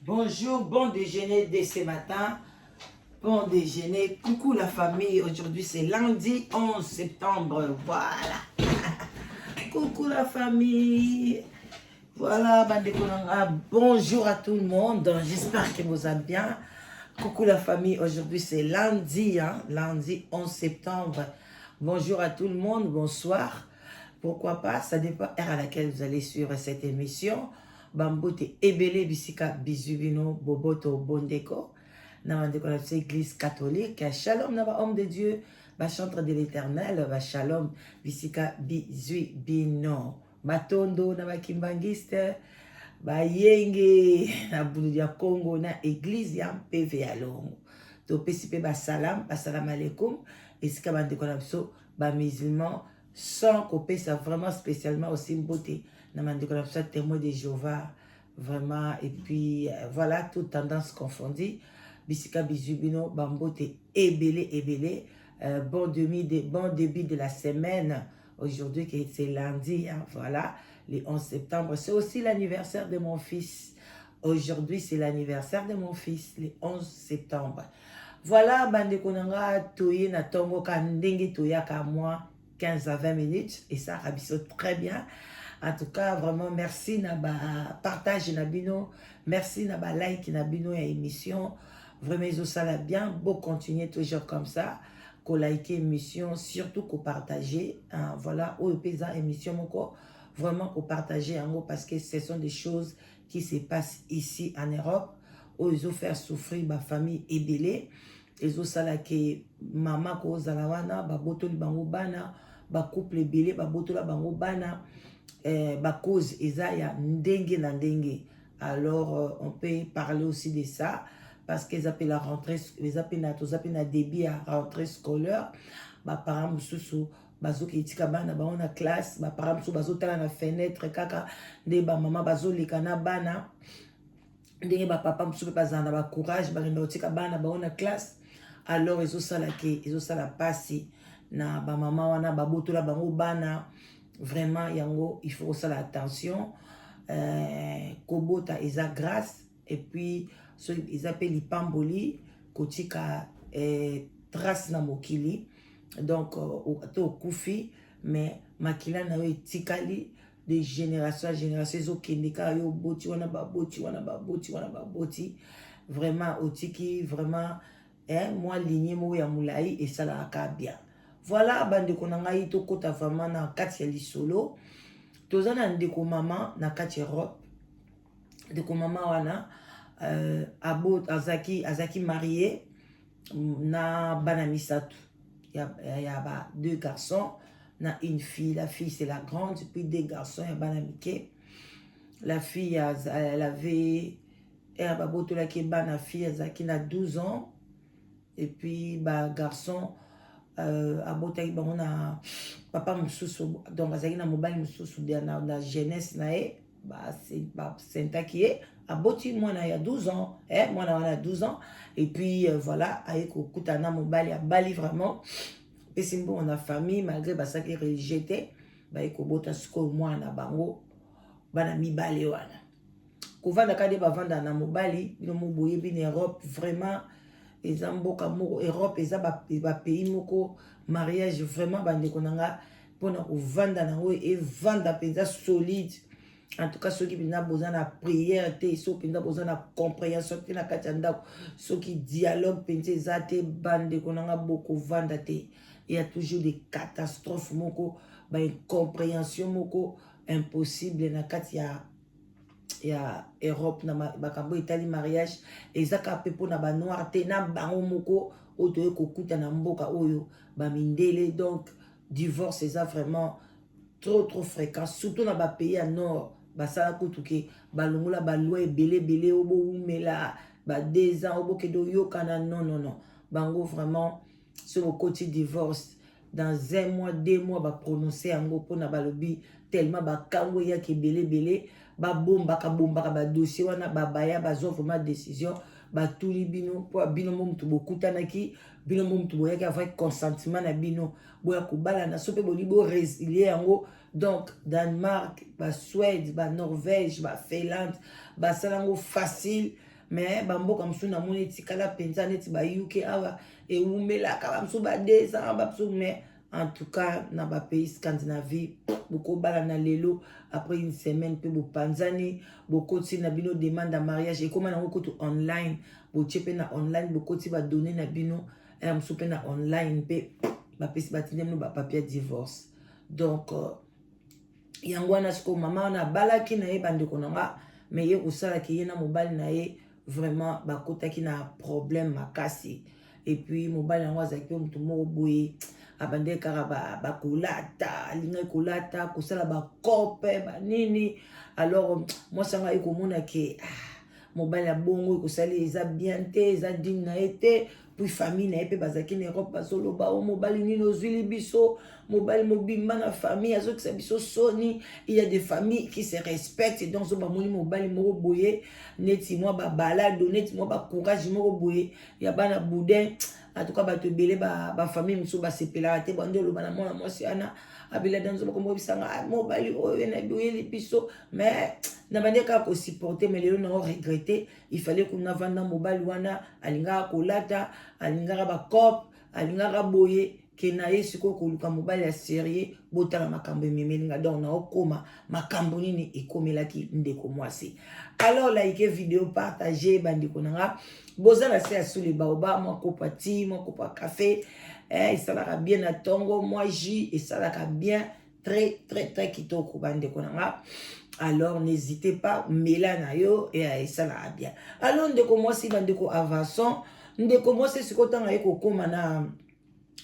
Bonjour, bon déjeuner dès ce matin. Bon déjeuner. Coucou la famille. Aujourd'hui, c'est lundi 11 septembre. Voilà. Coucou la famille. Voilà, bandeko na nga. Bonjour à tout le monde. J'espère que vous allez bien. Coucou la famille. Aujourd'hui, c'est lundi, hein, lundi 11 septembre. Bonjour à tout le monde. Bonsoir. Pourquoi pas? Ça dépend heure à laquelle vous allez suivre cette émission. Bambote ebele bisika bizu bino boboto bondeko. Na bandeko na biso église catholique. Shalom na ba homme de Dieu, ba chantre de l'Éternel, ba shalom bisika bizui bino. Matondo na bakimbangiste bayenge na bulu ya Congo na église ya mpeve ya longo. Topesi mpe basalam, basalam alaikum esika bandeko na biso bamusulman, sans kopesa vraiment spécialement aussi mbote na bandeko na biso ya témoin de Jéhovah vraiment. Et puis voilà, toute tendance confondue, bisika bizwi bino, bambote ebele ebele. Bon début de la semaine. Aujourd'hui que c'est lundi, hein, voilà, le 11 septembre, c'est aussi l'anniversaire de mon fils. Aujourd'hui, c'est l'anniversaire de mon fils, le 11 septembre. Voilà, bandeko na nga, toye na ntongo ka ndenge toyaka mwa 15 à 20 minutes et ça biso très bien. En tout cas, vraiment merci na ba partage na bino, merci na ba like na bino ya émission. Vraiment ezosala bien, bo continuer toujours comme ça, kolike émission, surtout kopartager, hein. Voilà, oyo mpe eza émission moko vraiment kopartager yango, parce que ce sont des choses qui se passent ici en Europe oyo ezofaire souffrir bafamille ebele. Ezosala ke mama kozala wana, babotoli bango bana, bacouple ebele babotola bango bana. Bacause eza ya ndenge na ndenge. Alors on peut parler aussi de ça parce que eza mpe la rentrée, eza mpe na toza mpe na début ya rentrée scolaire. Baparent mosusu bazoki tika bana bango na classe, baparent mosusu bazotala na fenêtre kaka nde bamama bazoleka na bana, ndenge bapapa mosusu mpe bazala na bacourage, bakenda kotika bana bango na classe. Alors ezosala ke ezosala mpasi na bamama wana babotola bango bana. Vraiment yango il faut kosala attention. Kobota eza grâce et puis so eza mpe lipamboli kotika trace na mokili. Donc to okufi, mais makila na yo etikali de génération à génération, ezokende kaka. Yo oboti wana, baboti wana, baboti wana, baboti, vraiment otiki vraiment mwa ligne moko ya molai, esalaka bien. Voilà, bandeko na ngai, tokɔta vraiment na kati ya lisolo. Toza na ndeko mama na kati ya Europe. Ndeko mama wana azalaki marié na bana misato ya ba deux garçons na une fille. La fille, c'est la grande, puis deux garçons ya bana mike. La fille, elle avait ere babotolaki bana, fille azalaki na 12 ans et puis bagarçon abotaki bango na papa mosusu. Donc azalaki na mobali mosusu na jeunesse na ye, basentaki ye, aboti mwana ya 12 ans, mwana wana ya 12 ans. Et puis voilà, aye kokutana na mobali, abali, vraiment pesi mbongo na famille, malgré basalaki religieux te. Baye kobota sikoyo mwana na bango, bana mibale wana. Kovanda kaka nde bavanda na mobali. Bino mo boyebi na Europe, vraiment eza mboka moko, Europe eza bapays moko, mariage vraiment, bandeko na nga, mpona kovanda nango evanda mpenza solide. En tout cas, soki mpenza boza na prière te, soki mpenza boza na compréhension te na kati ya ndako, soki dialogue mpenza eza te, bandeko na nga, bokovanda te. Il y a toujours des catastrophes moko, baincompréhension moko impossible na kati ya Europe na makambo etali mariage. Eza kaka mpe mpona banoir te, na bango moko oyo toye kokuta na mboka oyo, bamindele. Donc divorce eza vraiment trop trop fréquent, surtout na bapays ya nord. Basala kutu ke balongola baloi ebele ebele oyo bowumela ba 2 ans oyo bokende oyokana. Non, non, non, bango vraiment soki bokoti divorce, dans un mois, 2 mois, baprononce yango, mpona balobi tellement bakango eyaki ebele ebele, babombaka bombaka badossier wana, babaya bazwa vraiment décision. Batuli bino mpo bino mo mutu bokutanaki, bino mo mutu boyaki avec consentement na bino, boya kobalana so mpe bolingi borésilie yango. Donc Danemark, Basuède, Banorvège, Bafinlande basala yango facile. Mais bamboka mosusu namoni etikala mpenza neti ba UK awa ewumelaka, bamosusu ba 2 ans, bamosusu. Mais en tout cas na bapays Scandinavie, bokobala na lelo, après une semaine mpe bopanzani. Bokoti na bino demande ya mariage, ekóma nango kutu online. Botie mpe na online, bokoti badonnées na bino ya mosusu mpe na online mpe bapesi, batindi bino bapapier ya divorce. Donc yango wana sikoyo mama wana abalaki na ye, bandeko na nga. Mais ye kosalaki ye na mobali na ye, vraiment bakotaki na problème makasi. Et puis mobali yango azalaki mpe motu moko boye, abandaki kaka bakolata, alingaki kolata, kosala bakope banini. Alors mwasi yango aye komona ke ah, mobali ya bongo ekosali eza bien te, eza digne na ye te. Puis famille na ye mpe bazalaki na Europe, bazoloba: "O mobali nini ozwili biso? Mobali mobimba na famille azokisa biso soni." Il y a des familles qui se respectent, donc so bamoni mobali moko boye neti mwa babalado, neti mwa bacourage moko boye ya bana boudin, en tout cas bato ebele, bafamille mosusu basepelaka te. Bande oloba na mwana mwasi wana abelada nzoba komobisanga mobali oyo nayebi oyeli biso. Mais na bande kaka kosupporter. Mais lelo nao regretter. Il fallait kuna vanda mobali wana alingaka kolata, alingaka bacope, alingaka boye ke na ye. Sikoyo koluka mobali ya sérieux, botala makambo ememelinga. Donc naokóma makambo nini ekomelaki ndeko mwasi. Alors like vidéo, partage, bandeko na nga. Boza na se ya sule baoba, mwa kopa ti, mwa kopa café esalaka bien na ntongo, mwa jus esalaka bien, très très très kitoko, bandeko na nga. Alors n'hésitez pas, mela na yo, esalaka bien. Alors ndeko mwasi, bandeko, avançons. Ndeko mwasi sikoyo, ntango aye kokóma na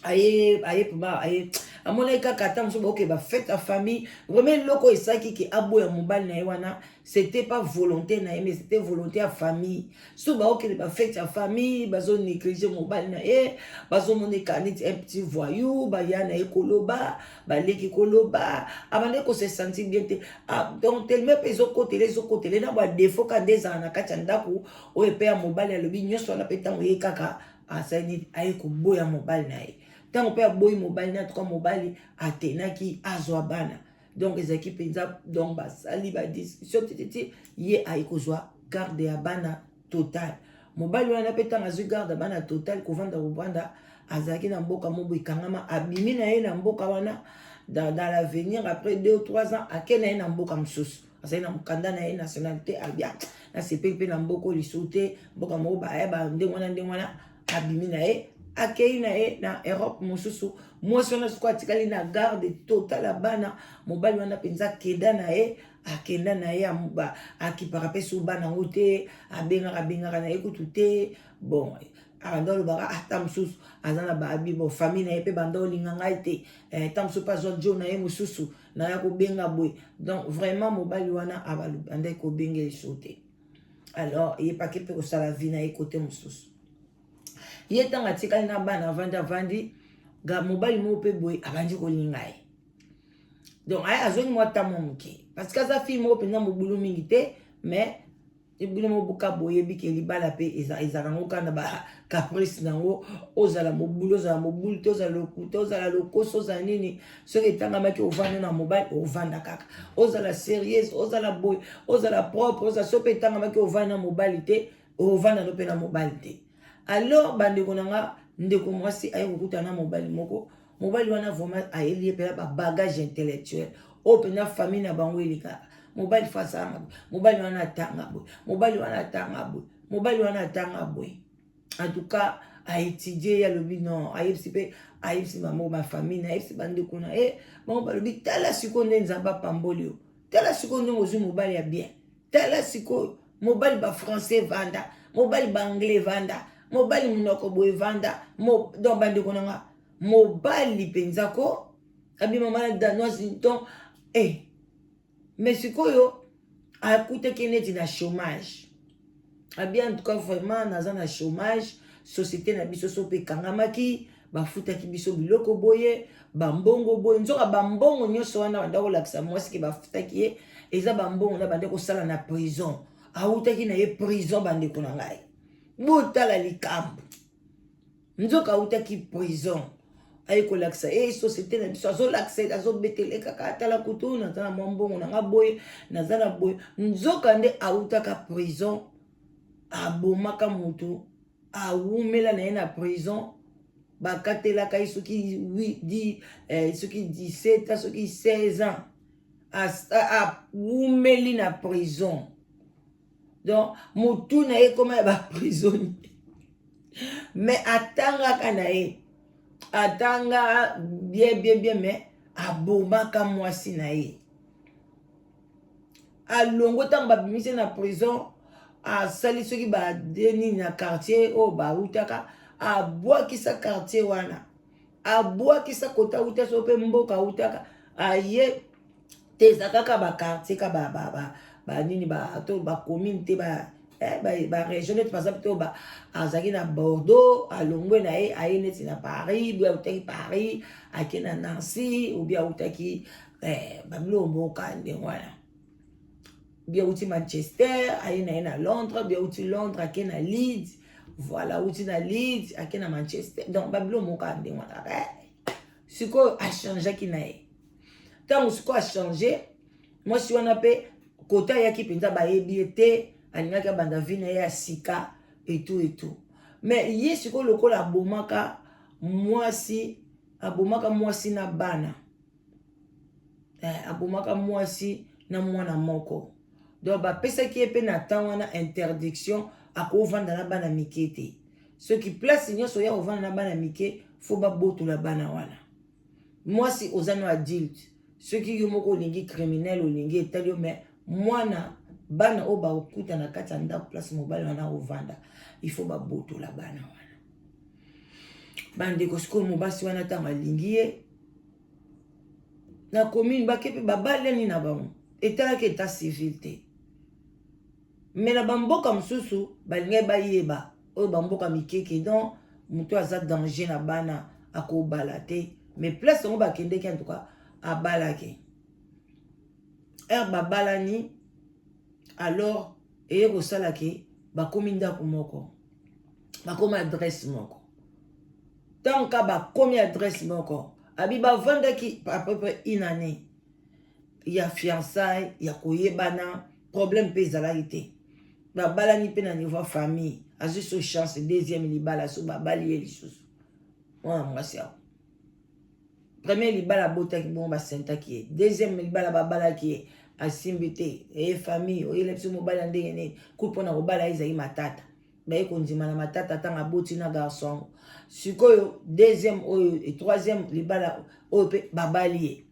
aye aye mpema aye, amonaki kaka ata mosusu baoke bafête ya famille. Vraiment eloko esalaki ke aboya mobali na ye wana, c'était pas volonté na ye, mais c'était volonté ya famille. So baokende bafête ya famille, bazonéglige mobali na ye, bazomoneka neti un petit voyou. Baya na ye koloba, baleki koloba, abandaki kose sentir bien te. Ah, donc tellement mpe ezokotela, ezokotela na badéfauts ka nde ezala na kati ya ndako oyo epe ya mobali. Alobi nyonso wana mpe, ntango ye kaka asali nini, aye koboya mobali na ye. Ntango mpe aboyi mobali na tuka, mobali atenaki azwa bana. Donc ezalaki mpenza, donc basali badiscussion tititi, ye aye kozwa garde ya bana total. Mobali wana mpe, ntango azwi garde ya bana total, kovanda kovanda, azalaki na mboka moko ekangama. Abimi na ye na mboka wana dans l'avenir, après 2 ou 3 ans, ake na ye na mboka mosusu. Azali na mokanda na ye, nationalité. Abia nasepeli mpe na mboka lisusu te, mboka moko baya ndenge wana ndenge wana. Abimi na ye, akei na ye na Europe mosusu. Mwasi wana sikoyo atikali na garde total ya bana. Mobali wana mpenza akenda na ye, akenda na ye, akipaka mpe so bana yango te, abengaka, abengaka na ye kutu te. Bon, abanda olobaka ata mosusu aza na baabi. Bon, famille na ye mpe banda olinga ngai te, ta mosusu mpe azwa jo na ye mosusu naya kobenga boye. Donc vraiment mobali wana abandaki kobenga lisusu te. Alors eyepaki mpe kosala vie na ye kote mosusu. Ye ntango atikali na bana, avandi, avandi, mobali moko mpe boye abandi kolinga ye. Donc aye azongi mwa ntango moke, parce que aza fille moko mpenza mobulu mingi te. Mais ebino mobuka boyebi ke libala mpe ezalaka yango kaka na bacaprice nango. Ozala mobulu, ozala mobulu te, ozala lokuta, ozala lokoso, ozala nini, soki etangamaki ovanda na mobali, ovanda kaka. Ozala sérieuse, ozala boye, ozala propre, ozala so mpe etangamaki ovanda na mobali te, ovanda no mpe na mobali te. Alors bandeko na nga, ndeko mwasi aye kokutana na mobali moko. Mobali wana vraiment ayeli ye mpena babagage intellectuel oyo mpena famille na bango elekaka. Mobali fo asalanga boye, mobali wana atanga boye, mobali wana atanga boye, mobali wana atanga boye. En tout cas aétudie. Ye alobi non, ayebisi mpe, ayebisi bango bafamille na, ayebisi bandeko na ye. Bango balobi: "Tala sikoyo nde Nzambe apamboli yo, tala sikoyo ndenge ozwi mobali ya bien, tala sikoyo mobali bafrançais vanda, mobali baanglais vanda, mobali monoko boye vanda." Donc bandeko na nga, mobali mpenza ko abi mama na danoise. Donc mais sikoyo akutaki neti na chômage. Abi: "En tout cas vraiment naza na chômage, société na biso so mpe ekangamaki, bafutaki biso biloko boye, bambongo boye." Nzoka bambongo nyonso wana banda kolakisa mwasi ke bafutaki ye, eza bambongo na banda kosala na prison. Awutaki na ye prison. Bandeko na ngai, botala likambo. Nzoka awutaki prison, aye kolakisa e société na biso, azolakisa, azobetele kaka: "Atala kutu naza na mwa mbongo na nga boye, naza na boye." Nzoka nde awutaka prison. Abomaka moto, awumela na ye na prison, bakatelaka ye soki 8, soki 17 ans, soki 16 ans, awumeli na prison. Donc motu na ye ekoma ya baprisonnier. Mais atangaka na ye, atanga bien bien bien, mais abomaka mwasi na ye. Alongo ntango babimisi na prison, asali soki badeni na quartier oyo bautaka, abwakisa quartier wana, abwakisa kota auta, so mpe mboka autaka aye te. Eza kaka baquartier ka banini to bacommune te, barégion. Neti par exemple to azalaki na Bordeaux, alongwe na ye, aye neti na Paris boye, autaki Paris, ake na Nancy, ou bien autaki babiloko mboka ndenge wana, bien auti Manchester, aye na ye na Londres, bien auti Londres, ake na Leeds. Voilà, auti na Leeds, ake na Manchester. Donc babiloko moko ya ndenge wana. Sikoyo achangeaki na ye. Ntango sikoyo achange, mwasi wana mpe kota ayaki mpenza, bayebi ye te, alingaki abanda vie na ye ya sika etu etu. Mais ye sikoyo, lokola abomaka mwasi, abomaka mwasi na bana, abomaka mwasi na mwana moko. Donc bapesaki ye mpe na temps wana interdiction, akovanda na bana mike te. Soki place nyonso oya kovanda na bana mike, faut babotola bana wana. Mwasi oza no adulte, soki yo moko olingi criminel, olingi, etali yo. Mais mwana, bana oyo bakokuta na kati ya ndako place mobali wana ovanda, il faut babotola bana wana. Bandeko, sikoyo mobasi wana, ntango alingi ye na commune, bake mpe babalani na bango, etalaki état civil te. Mais na bamboka mosusu balingai bayeba, oyo bamboka mikeke, donc moto aza danger na bana akobala te. Mais place yango bakendeki, en tout cas abalaki. Ere babalani, alors eye kosala ke bakomi ndako moko, bakomi adresse moko. Ntango ka bakomi adresse moko, abi bavandaki à peu près une année ya fiançaille, ya koyebana, problème mpe ezalaki te. Babalani mpe na niveau ya famille, azwi so chance, deuxième libala, so babali ye lisusu mwana mwasi awo. Premier libala abotaki bongo, basentaki ye. Deuxième libala babalaki ye, asimbi te. Eye famille oyela biso mobali ya ndenge nini ku mpona kobala ye? Ezali matata, baye kondima na matata. Ntango aboti na garçon, sikoyo deuxième oyo, troisième libala oyo mpe babali ye,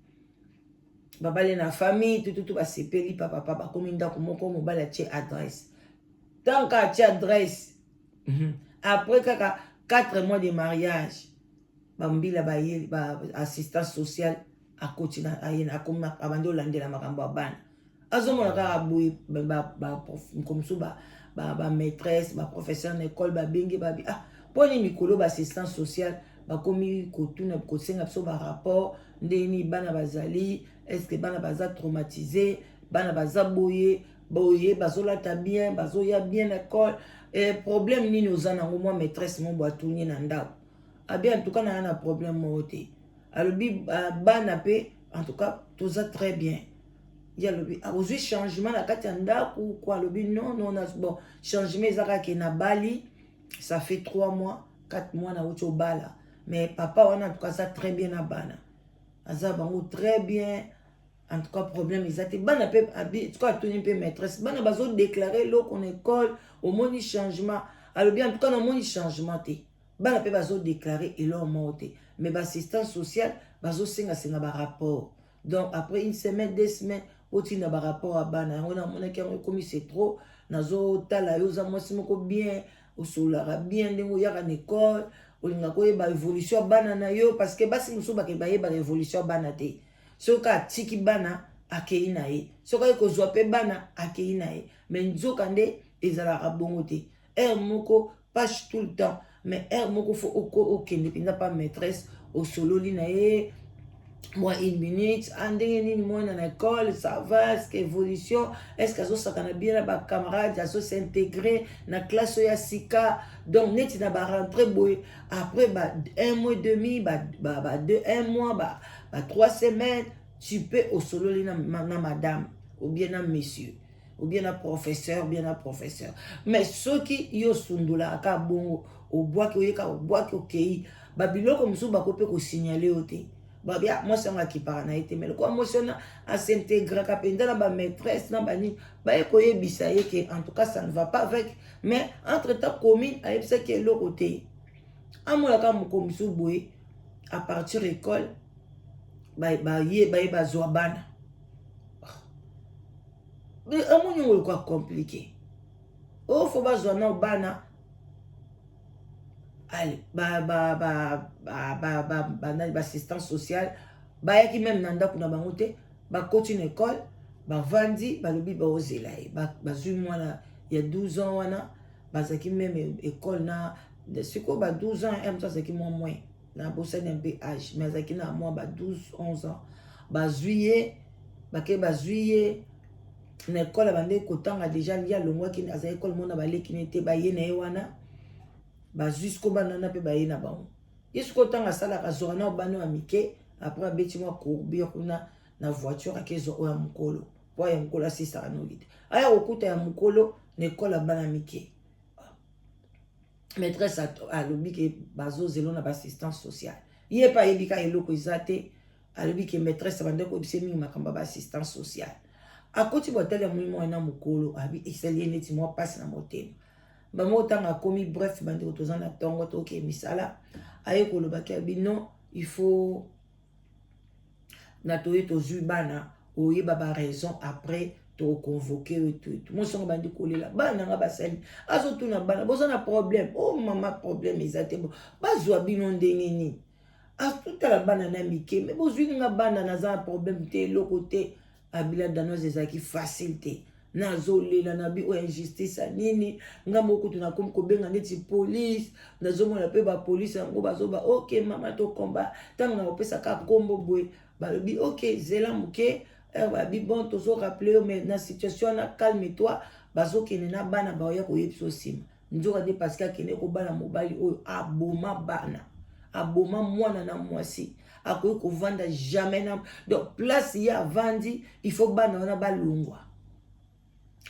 babali na famille tututu, basepeli papapa, bakomi ndako moko. Mobali atie adresse. Tant que atie adresse, après kaka 4 mois de mariage, bambila baye, ba assistance sociale akoti, abandi olandela makambo ya bana. Azomona kaka boye, mosusu bamaîtresse, baprofesseur na école babengi, babi: "Ah, mpo nini mikolo baassistance sociale bakomi kotuna, kosenga biso barapport ndenge nini bana bazali? Est-ce bana baza traumatisé? Bana baza boye boye, bazolata bien, bazoya bien na école? Problème nini oza nango?" Mwa maîtresse mo bo atuni na ndako. Abi: "En tout cas naa na problème moko te." Alobi: "Bana mpe, en tout cas toza très bien." Ye alobi: "Ozwi changement na kati ya ndako ko?" Alobi: "Non, non, bon, changement eza kaka na bali, ça fait 3 mois, 4 mois nauti obala. Mais papa wana, en tout cas aza très bien na bana, aza bango très bien. En tout cas problème eza te. Bana mpe." En tout cas atuni mpe maîtresse: "Bana bazodéclare eloko na école? Omoni changement?" Alobi: "En tout cas namoni changement te. Bana mpe bazodéclare eloko moko te, mais baassistance sociale bazosengasenga barapport. Donc après une semaine, 2 semaines, otinda barapport ya bana yango. Namonaki yango ekomi, c'est trop. Nazotala yo, oza mwasi moko bien, osololaka bien, ndenge oyaka na école, olingaka koyeba évolution ya bana na yo, parce que basi mosusu bake bayebaka évolution ya bana te. Soki atiki bana, akei na ye, soki aye kozwa mpe bana, akei na ye. Mais nzoka nde ezalaka bongo te. Heure moko page tout le temps, mais heure moko faut okende mpenza pa maîtresse, osololi na ye mwa une minute: "Ah, ndenge nini mwana na école? Ça va? est ce que évolution, est ce que azosakana bien na bacamarade, azos'intégrer na classe oyo ya sika?" Donc neti na barentrée boye, après ba un mois et demi, ba deux, un mois, ba 3 semaines, tu peux osololi na madame ou bien na monsieur. Ou bien na professeur, ou bien na professeur. Mais soki yo sundolaka kaka bongo, obwaki, oyeka obwaki, okei, babiloko mosusu bakoki mpe kosignale yo te. Babia mwasi yango akipaka na ye te, mais lokola mwasi wana asintegraka mpenza na bamaîtresse na banini, baye koyebisa ye ke en tout cas ça ne va pas avec. Mais entre temps commune ayebisaki eloko te. Amonaka moko mosusu boye à partir école, baye baye bazwa bana. Amoni yango lokola compliqué. Oyo fo bazwa nao bana, ale banani, baassistance sociale bayaki même na ndako na bango te. Bakoti na école, bavandi, balobi baozela ye. Bazwi mwana ya 12 ans wana, bazalaki même école na sikoyo ba 12 ans moto azalaki mwa moins, nabosani mpe âge, mais azalaki na mwa ba 12 11 ans. Bazwi ye, bake bazwi ye na école, abandeki kotanga déjà. Ye alongwaki, azali école mona baleki ne te. Baye na ye wana, bazwi siko bana wana mpe baye na bango. Ye sikoyo ntango asalaka, azwaka na bana ya mike, après abeti mwa courbure kuna na voiture, akezwa oyo ya mokolo, po ya mokolo asisaka noki te. Aya kokuta ya mokolo na école ya bana mike. Maîtresse alobi ke bazozela na baassistance sociale. Ye mpe ayebi kaka eloko eza te. Alobi ke maîtresse abandaki koyebisa mingi makambo ya baassistance sociale. Akoti botali ya moi mwana mokolo, abi esali ye neti mwa mpasi na motema. Bango ntango akomi, bref, bandeko, toza na ntongo, toke misala. Aye kolobaki, abi non, il faut na toye tozwi bana, oyeba baraison, après tokoconvoke oyo etu. Mwasi yango bandi kolela: "Bana nanga basali." Azotuna bana: "Boza na problème?" "O mama, problème eza te." "Bo bazwa bino ndenge nini?" Atutala bana na mike: "Me bozwi nga bana, naza na problème te, eloko te." Abila danoise ezalaki facile te. Nazolela na bi oyo injustice ya nini? Nga moko kutu nakomi kobenga neti police. Nazomona mpe bapolice yango bazoba: "Ok mama, tokomba." Ntango nakopesaka nkombo boye, balobi: "Ok, zela moke." Babi: "Bon, tozorappeler yo, mais na situation wana, calme toi bazokende na bana, baoya koyebisa nsima." Nzoka nde parce que akende kobala mobali oyo aboma bana, aboma mwana na mwasi, akoki kovanda jamais na donc place ye avandi, il faut bana wana balongwa.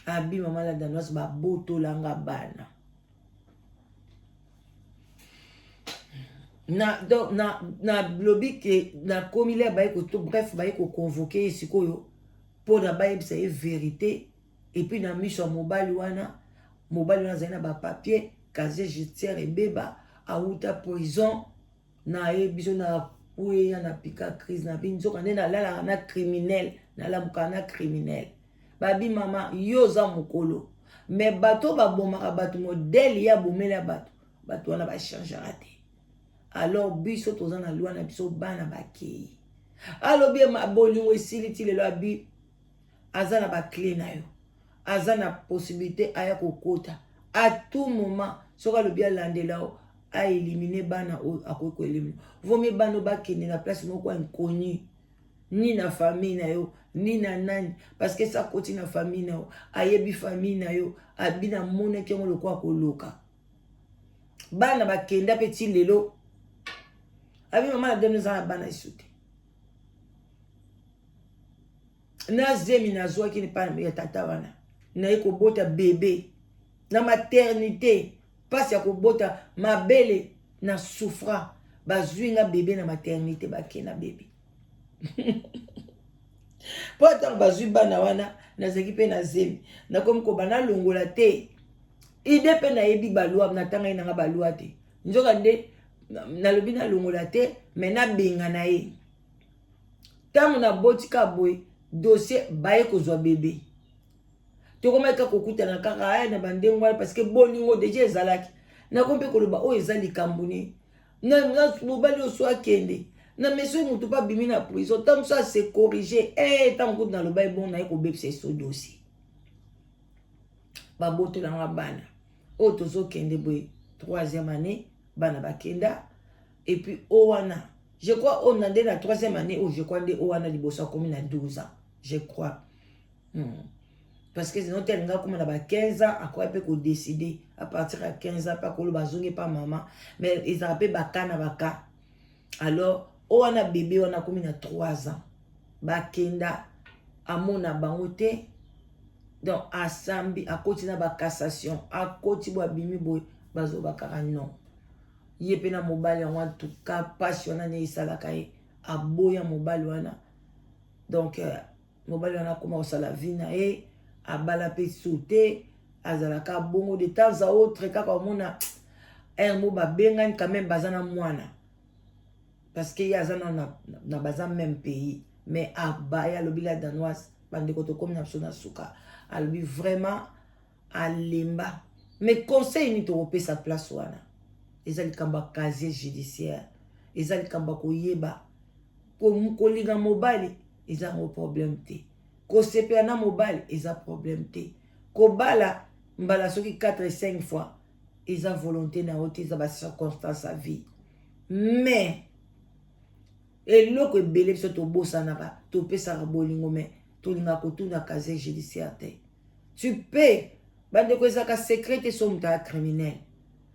Abi mama la danoise, babotolanga bana na donc na nalobi ke nakomi le baye koto. Bref, baye koconvoke ye sikoyo mpona bayebisa ye vérité. Et puis na miso ya mobali wana, mobali wana azali na bapapier, casier judiciaire ebeba, awuta prison. Nayebi biso na kweya na pika crise na bi nzoka nde nalalaka na criminel, nalamukaka na criminel. Babi: "Mama, yo oza mokolo, me bato babomaka bato, modele ya bomela bato, bato wana bachangeaka te. Alors biso toza na loi na biso, bana bakei." Alobi bolingo esili ti lelo. Abi aza na baclé na yo, aza na possibilité aya kokota à tout moment. Soki alobi alandela yo, aélimine bana oyo, akoki koélimine. Vomi bana oyo bakende na place moko inconnu, ni na famille na yo, ni na nani, parce que sa akoti na famille na yo, ayebi famille na yo. Abi namonaki yango lokola koloka. Bana bakenda mpe ti lelo. Abi mama na deno eza na bana esu te. Na zemi nazwaki epai ya tata wana, naye kobota bebe na maternité, mpasi ya kobota mabele na souffra. Bazwi nga bebe na maternité, bake na bebe. Mpo ntango bazwi bana wana, nazalaki mpe na zemi, nakomi koba nalongola te ide mpe nayebi balwa, natangaki nanga balwa te. Nzoka nde nalobi nalongola te, me nabenga na ye. Ntango naboti ka boye, dossier baye kozwa bebe, tokomaki kaka kokutana kaka aya na bandenge wana, parce que bolingo deja ezalaki. Nakomi mpe koloba oyo eza likambo nini? Mobali oyo so akende na meso, motu mpe abimi na prison, ntango so ase corrige. Ntango kutu naloba ebongo, naye kobebisa eso dossier, babotolanga bana oyo. Tozokende boye, troisième année, bana bakenda. Et puis o wana, je crois oyo na nde na troisième année oyo, je crois nde oyo wana liboso akomi na 12 ans, je crois. Parce que sinon te alinga akóma na ba 15 ans, akoya mpe kodécide à partir ya 15 ans mpe akoloba azongi mpa mama. Mais ezalaka mpe baka na baka. Alors oyo wana bebe wana akomi na 3 ans, bakenda, amona bango te. Donc asambi, akoti na bacassation, akoti boye, abimi boye, bazoba kaka non. Ye mpe na mobali yango, antuka mpasi wana nde esalaka ye aboya mobali wana. Donc mobali wana akoma kosala vie na ye, abala mpe su te, azalaka bongo de temps à autre kaka omona ere mo babengani. Quand même baza na mwana, parce que ye aza na baza même pays, mais abaya. Alobi la Danoise, bandeko, tokomi na biso na suka. Alobi vraiment alemba. Mais conseil nini tokopesa place wana? Eza likambo ya casier judiciaire, eza likambo ya koyeba kolinga mobali eza yango problème te, kosepela na mobali eza problème te, kobala mbala soki 4 5 fois eza volonté na yo te, eza bacirconstance ya vie. Mais eloko ebele biso tobosanaka, topesaka bolingo, mais tolingaka kotuna casier judiciaire te. Tu peux, bandeko, ezalaka secret te. So moto aya criminel,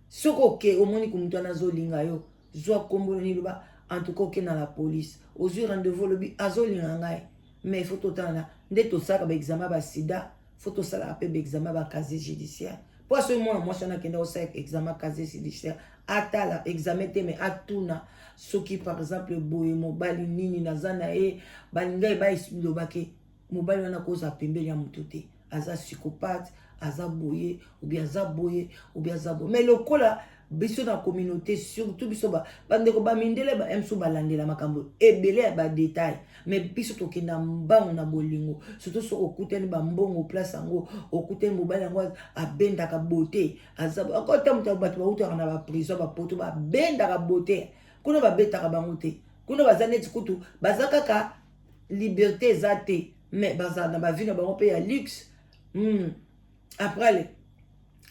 soki oke omoni ko moto wana azolinga yo, zwa nkombo nini, loba en tout cas oke na la police, ozwi rendez-vous, olobi azolinga ngai, mais il faut totala nde tosalaka baexamen basida, faut tosalaka mpe baexamen bacasier judiciaire. Mpo soki mwana mwasi wana akende kosala examen casier judiciaire, atala examen te, mais atuna soki par exemple boye mobali nini naza na ye, balinga ye, balobaki mobali wana kozala pembeni ya motu te, aza psychopathe, aza boye obi aza boye obi aza boye. Mais lokola biso na communauté, surtout biso bandeko bamindele, ba mosusu balandela makambo ebele ya badetail, mais biso tokenda mbango na bolingo, surtout soki okutani bambongo place yango, okutani mobali yango abendaka bote, aza akota moto. Bato bautaka na baprison, bapoto babendaka bote kuna, babetaka bango te kuna, baza neti kutu baza kaka liberté eza te, mais bazala na bavie na bango mpe ya luxe. Après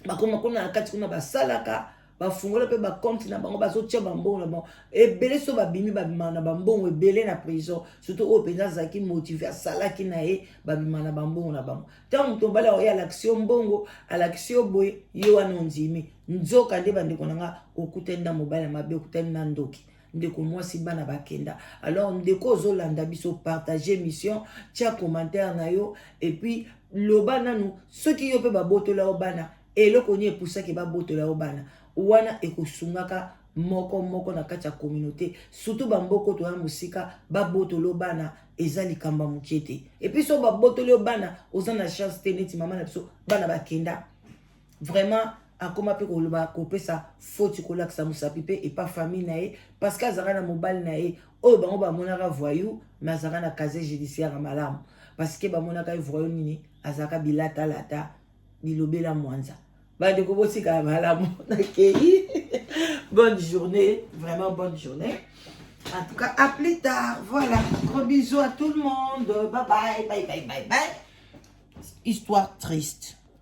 bakoma kuna na kati kuna, basalaka, bafungola mpe bacompte na bango, bazotia bambongo na bango ebele. So babimi, babimaka na bambongo ebele na prison, surtout oyo mpenza azalaki motivé, asalaki na ye, babima na bambongo na bango. Ntango moto mobali oyo alakisi yo mbongo, alakisi yo boye, ye wana ondimi. Nzoka nde, bandeko na nga, okutani na mobali ya mabe, okutani na ndoki. Ndeko mwasi, bana bakenda. Alors ndeko ozolanda biso, partage mission, tia commentaire na yo et puis loba nanu soki yo mpe babotola yo bana, eloko nini epusaki babotola yo bana wana. Ekosungaka moko moko na kati ya communauté, surtout bamboko toya mosika. Babotoli yo bana eza likambo ya mokie te. Et puis so babotoli yo bana, oza na chance te. Neti mama na biso, bana bakenda, vraiment akóma mpe koloba, kopesa foti, kolakisa mosapi mpe epa famille na ye, parce que azalaka na mobali na ye oyo bango bamonaka voyou, mais azalaka na casier judiciaire ya malamu, parce que bamonaka ye voyou nini, azalaka bilatalata, bilobela mwanza. Bandeko, botikala malamu, nakei. Bonne journée, vraiment bonne journée. En tout cas, à plus tard. Voilà, gros bisous à tout le monde. Bye bye bye bye bye bye. Histoire triste.